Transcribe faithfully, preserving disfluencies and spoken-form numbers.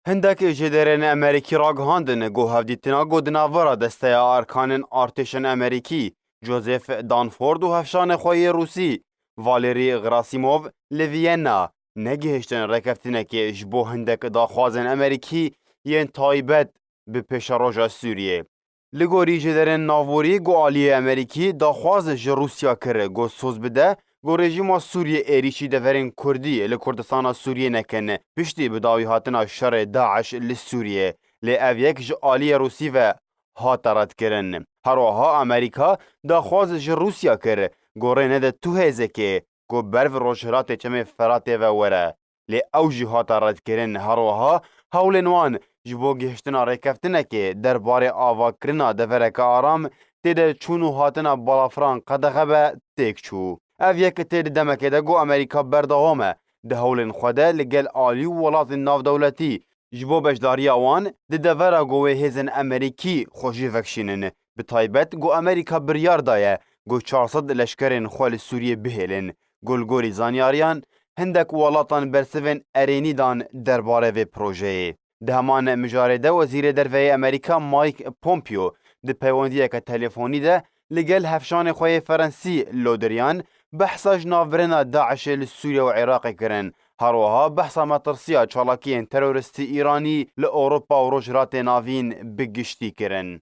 Hindek jêderên Amerîkî ragihandin ku hevdîtina ku di navbera desteya arkanên artêşên Amerîkî, Joseph Dunford û hevşanê xwe yê Rûsî, Valery Gerasimov, li Viyena negihiştin rêkeftinekê ji bo hindek daxwazên Amerîkî yên taybet bi pêşeroja Sûriyê. Li gorî jêderên navborî, ku aliyê Amerîkî daxwaz ji Rûsya kir, ku soz bide, ku rejîma Sûriyê êrîşî deverên Kurdî li Kurdistana Sûriyê nekin, piştî bi dawî hatina şerê DAIŞ li Sûriyê. Lê ev yek ji aliyê Rûsî ve hate redkirin. Her wiha Amerîka daxwaz ji Rûsya kir, ku rê nede tu hêzekê, ku ber bi rojhilatê Çemê Feratê ve were. Lê ew jî hate redkirin. Her wiha hewlên wan ji bo gihiştina rêkeftinekê derbarê avakirina devereke aram tê de çûn û hatina balafiran qedexe be, têk çû. Ev yek tê di demekê de ku Amerîka berdewam e di hewlên xwe de li gel alî û welatên navdewletî ji bo beşdariya wan di devera ku wê hêzên Amerîkî xwe jê vekişînin. Bi taybet ku Amerîka biryar daye ku çar sed leşkerên xwe li Sûriyê bihêlin, ku li gorî zanyariyan hindek welatan bersivên erênî dan derbarê vê projeyê. Di heman mijarê de Wezîrê Derve yê Amerîka Mike Pompeo di peywendiyeke telefonî de li gel hevşanê xwe yê Ferensî Le Drian behsa ji navbirina DAIŞê li Sûriye û Iraqê kirin. Her wiha behsa metirsiya çalakiyên terorîstî Îranî li Ewropa û Rojhilatê Navîn bi giştî kirin.